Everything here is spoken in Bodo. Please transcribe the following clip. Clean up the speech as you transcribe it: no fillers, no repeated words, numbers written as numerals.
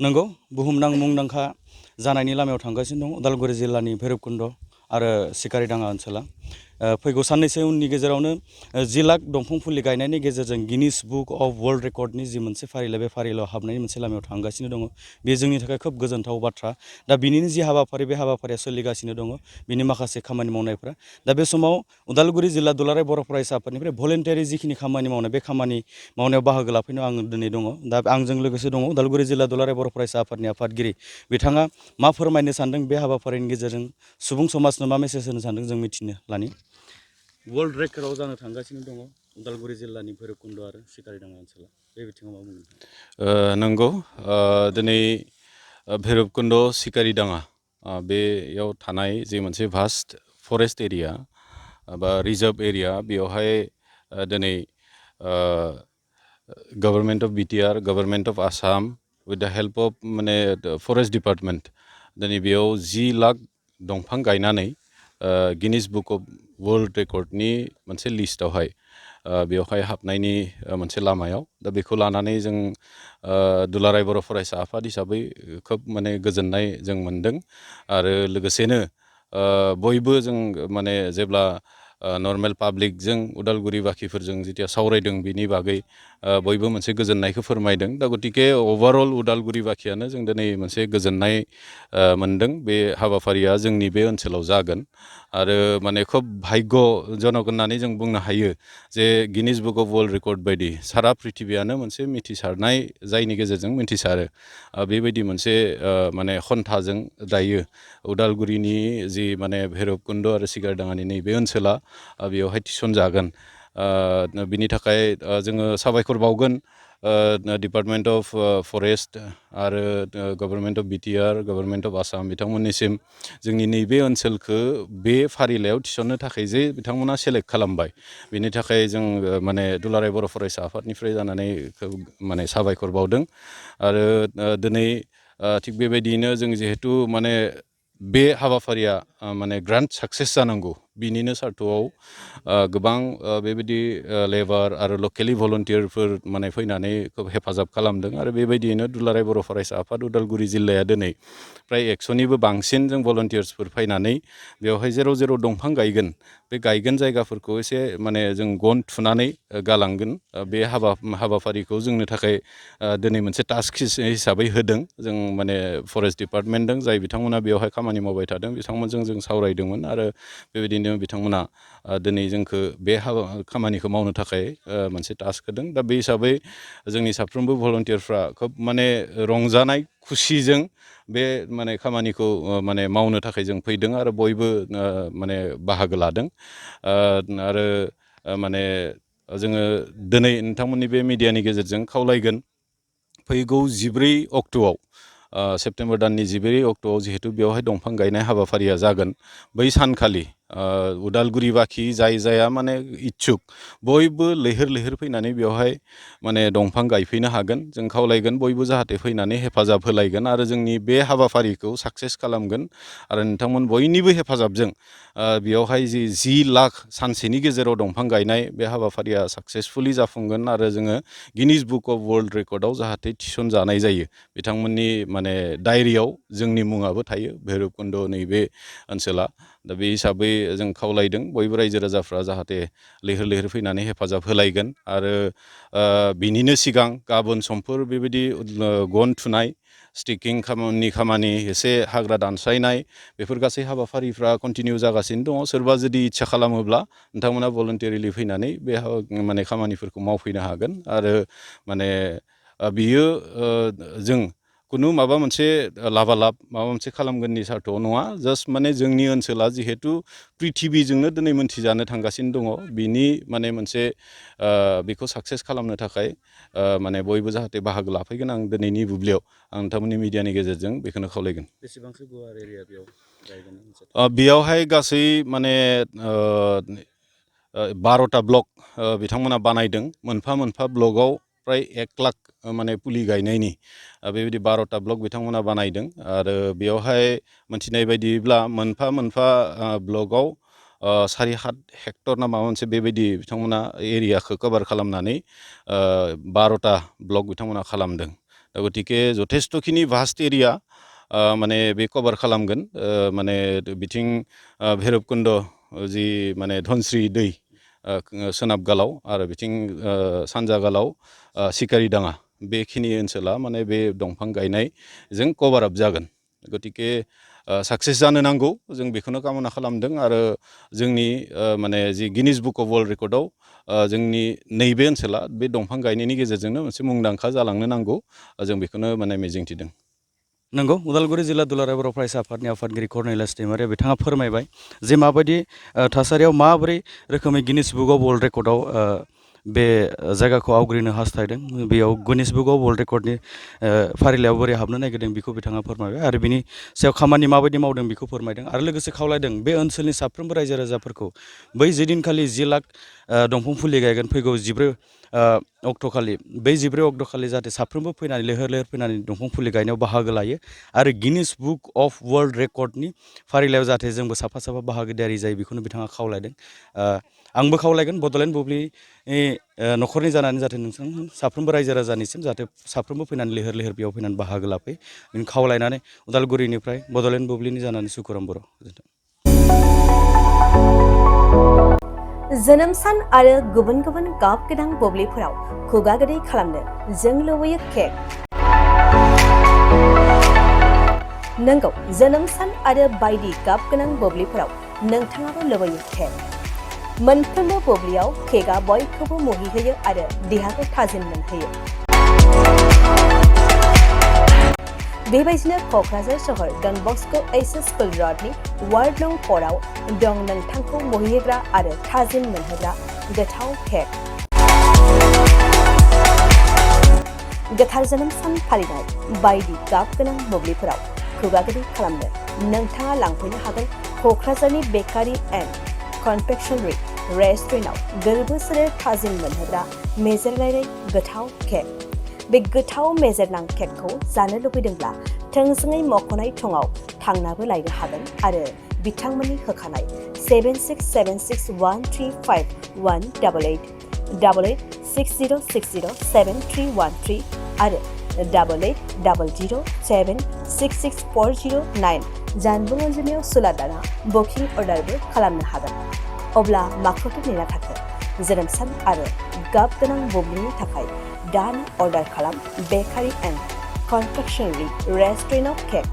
नंगौ बुहुमनां मुंदांखा जानायनि लामायाव थांगासिनो दं उदालगुरि जिल्लानि भैरबकुन्द आरो सिकारिडाङा ओनसोला फैगौ साननैसो उननि गेजेरावनो 10 लाख दंफां फुलि गायनायनि गेजेरजों गिनिस बुक अफ वर्ल्ड रेकर्डनि जि मोनसे फारिलाइ बे फारिलाइयाव हाबनायनि मोनसे लामायाव थांगासिनो दङ बे जोंनि थाखाय खोब गोजोनथाव बाथ्रा दा बिनिनो जि हाबाफारि बे हाबाफारिया सोलिगासिनो दङ बिनि माखासे खामानि मावनायफ्रा दा बे समाव उदालगुरि जिल्ला दुलाराय बर' फरायसा आफादनिफ्राय भलेन्टियारि जिखिनि खामानि मावनाय बे खामानि मावनायाव बाहागो लाफैनो आं दिनै दङ दा आंजों लोगोसे दङ उदालगुरि जिल्ला दुलाराय बर' फरायसा आफादनि आफादगिरि बिथाङा मा फोरमायनो सानदों बे हाबाफारिनि गेजेरजों सुबुं समाजनो मा मेसेज होनो सानदों जों मिथिनो लानि वर्ल्ड रेकर्डआव जानो थांगासिनो दङ उदालगुरि जिल्लानि भैरबकुन्द आरो सिकारिडाङा ओनसोला बे बिथिङाव मा बुंगोन नंगौ दिनै भैरबकुन्द सिकारिडाङा बेयाव थानाय जे मोनसे भास्ट फरेस्ट एरिया बा रिजार्भ एरिया बेयावहाय दिनै government of BTR government of Assam with द हेल्प अफ माने फरेस्ट डिपार्टमेन्ट दिनै बेयाव 10 लाख दंफां गायनानै गिनिस बुक अफ वर्ल्ड रेकर्डनि मोनसे लिस्टआवहाय बेवहाय हाबनायनि मोनसे लामायाव दा बेखौ लानानै जों दुलाराय बर' फरायसा आफाद हिसाबै खोब माने गोजोननाय जों मोनदों आरो लोगोसेनो बयबो जों माने जेब्ला नर्मेल पाब्लिकजों उदालगुरि बाखिफोरजों जेथिया सावरायदों बिनि बागै बयबो मोनसे गोजोननायखौ फोरमायदों दा गतिके अभारअल उदालगुरि बाखियानो जों दिनै मोनसे गोजोननाय मोनदों बे हाबाफारिया जोंनि बे ओनसोलाव जागोन आरो माने खोब भाग्यजनक होननानै जों बुंनो हायो जे Guinness book of world record बायदि सारा पृथिबियानो मोनसे मिथिसारनाय जायनि गेजेरजों मिथिसारो बेबायदि मोनसे माने खन्थाजों दायो उदालगुरिनि जि माने भैरबकुन्द आरो सिकारिडाङानि नैबे ओनसोला बेवहाय थिसनजागोन बिनि थाखाय जोङो साबायखर बावगोन डिपार्टमेन्ट अफ फरेस्ट आरो government of BTR government of Assam बिथांमोननिसिम जोंनि नैबे ओनसोलखौ बे फारिलाइयाव थिसननो थाखाय जे बिथांमोना सेलेक्ट खालामबाय बिनि थाखाय जों माने दुलाराय बर' फरायसा आफादनिफ्राय जानानै माने साबायखर बावदों आरो दिनै थिग बेबायदियैनो जों जिहेथु माने बे हाबाफारिया माने ग्रान्ड साक्सेस जानांगौ बिनिनो सार्थ'आव गोबां बेबायदि लेबार आरो लकेलि भलन्टियारफोर माने फैनानै खोब हेफाजाब खालामदों आरो बेबायदियैनो दुलाराय बर' फरायसा आफाद उदालगुरि जिल्लाया दिनै फ्राय 100निबो बांसिन जों भलन्टियार्सफोर फैनानै बेवहाय जेराव जेराव दंफां गायगोन बे गायगोन जायगाफोरखौ एसे माने जों गन थुनानै गालांगोन बे हाबाफारिखौ जोंनो थाखाय दिनै मोनसे टास्क हिसाबै होदों जों माने फरेस्ट डिपार्टमेन्टजों जाय बिथांमोना बेवहाय खामानि मावबाय थादों बिथांमोनजों जों सावरायदोंमोन आरो बेबायदिनो बिथांमोना दिनै जोंखौ बे खामानिखौ मावनो थाखाय मोनसे टास्क होदों दा बे हिसाबै जोंनि साफ्रोमबो भलन्टियारफ्रा खोब माने रंजानाय खुसिजों बे माने खामानिखौ माने मावनो थाखाय जों फैदों आरो बयबो माने बाहागो लादों आरो माने जोङो दिनै नोंथांमोननि बे मिडियानि गेजेरजों खावलायगोन फैगौ 14 अक्ट'आव सेप्तेम्बर दाननि 14 अक्ट'आव जिहेतु बेवहाय दंफां गायनाय हाबाफारिया जागोन बै सानखालि उदालगुरि बाखि जाय जाया माने इच्छुक बयबो लैहोर लैहोर फैनानै बेवहाय माने दंफां गायफैनो हागोन जों खावलायगोन बयबो जाहाथे फैनानै हेफाजाब होलायगोन आरो जोंनि बे हाबाफारिखौ साक्सेस खालामगोन आरो नोंथांमोन बयनिबो हेफाजाबजों बेयावहाय 10 लाख सानसेनि गेजेराव दंफां गायनाय बे हाबाफारिया साक्सेसफुलि जाफुंगोन आरो जोङो गिनिस बुक अफ वर्ल्ड रेकर्डआव जाहाथे थिसनजानाय जायो बिथांमोननि माने डायरियाव जोंनि मुङाबो थायो भैरबकुन्द नैबे ओनसोला दा बे हिसाबै जों खावलायदों बयबो रायजो राजाफ्रा जाहाथे लैहोर लैहोर फैनानै हेफाजाब होलायगोन आरो बिनिनो सिगां गाबोन समफोर बेबायदि गन थुनाय स्टिकिं खामानि एसे हाग्रा दानस्रायनाय बेफोर गासै हाबाफारिफ्रा कन्टिनिउ जागासिनो दङ सोरबा जुदि इच्छा खालामोब्ला नोंथांमोना भलन्टियारिलि फैनानै बे माने खामानिफोरखौ मावफैनो हागोन आरो माने बियो जों खुनु माबा मोनसे लाबालाब माबा मोनसे खालामगोननि सार्थ'आव नङा जास्ट माने जोंनि ओनसोला जिहेतु पृथिबिजोंनो दिनै मोनथिजानो थांगासिनो दङ बिनि माने मोनसे बेखौ साक्सेस खालामनो थाखाय माने बयबो जाहाथे बाहागो लाफैगोन आं दिनैनि बुब्लियाव आं नोंथांमोननि मिडियानि गेजेरजों बेखौनो खावलायगोन बेसेबांसो गुवार एरिया बेयाव गायगोन बेयावहाय गासै माने 12टा ब्लक बिथांमोना बानायदों मोनफा मोनफा ब्लकआव फ्राय 1 लाख माने फुलि गायनायनि बेबायदि 12टा ब्लक बिथांमोना बानायदों आरो बेयावहाय मोनथिनाय बायदिब्ला मोनफा मोनफा ब्लकआव 4-7 हेक्टर ना माबा मोनसे बेबायदि बिथांमोना एरियाखौ कभार खालामनानै 12टा ब्लक बिथांमोना खालामदों गतिके जथेस्थ'खिनि भास्ट एरिया माने बे कभार खालामगोन माने बिथिं भैरबकुन्द जि माने धनस्रि दै सोनाब गालाव आरो बिथिं सानजा गालाव सिकारि दाङा बेखिनि ओनसोला माने बे दंफां गायनायजों कभार आप जागोन गतिके साक्सेस जानो नांगौ जों बेखौनो कामना खालामदों आरो जोंनि माने जि गिनिस बुक अफ वर्ल्ड रेकर्डआव जोंनि नैबे ओनसोला बे दंफां गायनायनि गेजेरजोंनो मोनसे मुंदांखा जालांनो नांगौ जों बेखौनो माने मिजिंथिदों नंगौ उदालगुरि जिल्ला दुलाराय बर' फरायसा आफादनि आफादगिरि कर्नेलियास दैमारिया बिथाङा फोरमायबाय जे माबायदि थासारियाव माबोरै रोखोमै गिनिस बुक अफ वर्ल्ड रेकर्डआव बे जायगाखौ आवग्रिनो हास्थायदों बेयाव गिनिस बुक अफ वर्ल्ड रेकर्डनि फारिलाइयाव बोरै हाबनो नागिरदों बेखौ बिथाङा फोरमायबाय आरो बिनि सायाव खामानि माबायदि मावदों बेखौ फोरमायदों आरो लोगोसे खावलायदों बे ओनसोलनि साफ्रोमबो रायजो राजाफोरखौ बै जिदिनखालि 10 लाख दंफां फुलि गायगोन फैगौ 14 अक्ट'खालि बै 14 अक्ट'खालि जाहाथे साफ्रोमबो फैनानै लैहोर लैहोर फैनानै दंफां फुलि गायनायाव बाहागो लायो आरो गिनिस बुक अफ वर्ल्ड रेकर्डनि फारिलाइयाव जाहाथे जोंबो साफा साफा बाहागोदारि जायो बेखौनो बिथाङा खावलायदों आंबो खावलायगोन बड'लेण्ड बुब्लिनि न'खरनि जानानै जाहाथे नोंथां साफ्रोमबो रायजो राजानिसिम जाहाथे साफ्रोमबो फैनानै लैहोर लैहोर बेयाव फैनानै बाहागो लाफैयो बेनि खावलायनानै उदालगुरिनिफ्राय बड'लेण्ड बुब्लिनि जानानै सुकुराम बर' जोनोम सान आरो गुबुन गुबुन गाब गोनां बुब्लिफोराव खुगा गोदै खालामनो जों लुबैयो केक नंगौ जोनोम सान आरो बायदि गाब गोनां बुब्लिफोराव नोंथाङाबो लुबैयो केक मोनफ्रोमबो बुब्लियाव केकआ बयखौबो मुहिहोयो आरो देहाखौ थाजिम मोनहोयो बेबायदिनो क'क्राझार सहर Don Bosco' HS school र'डनि ward नं 4 आव दं नोंथांखौ मुहिहोग्रा आरो थाजिम मोनहोग्रा गोथाव केक गोथार जोनोम सान फालिनाय बायदि गाब गोनां बुब्लिफोराव खुगा गोदै खालामनो नोंथाङा लांफैनो हागोन क'क्राझारनि बेकारि एन्ड कनफेक्शनारि रेस्टुरेन्टआव गोरबो सोलेर थाजिम मोनहोग्रा मेजेरलायनाय गोथाव केक बे गोथाव मेजेरनां केकखौ जानो लुबैदोंब्ला थोंजोङै मख'नाय थंआव थांनाबो लायनो हागोन आरो बिथांमोननि होखानाय 767601351888 8860607313 आरो 8800766409 जानबुं अनजिमायाव सुलादाना बुकिं अर्डारबो खालामनो हागोन अब्ला माखौथो नेना थाखो जोनोम सान आरो गाब गोनां बुब्लिनि थाखाय दानो अर्डार खालाम बेकारि एन्ड कनफेक्शनारि रेस्टुरेन्टआव केक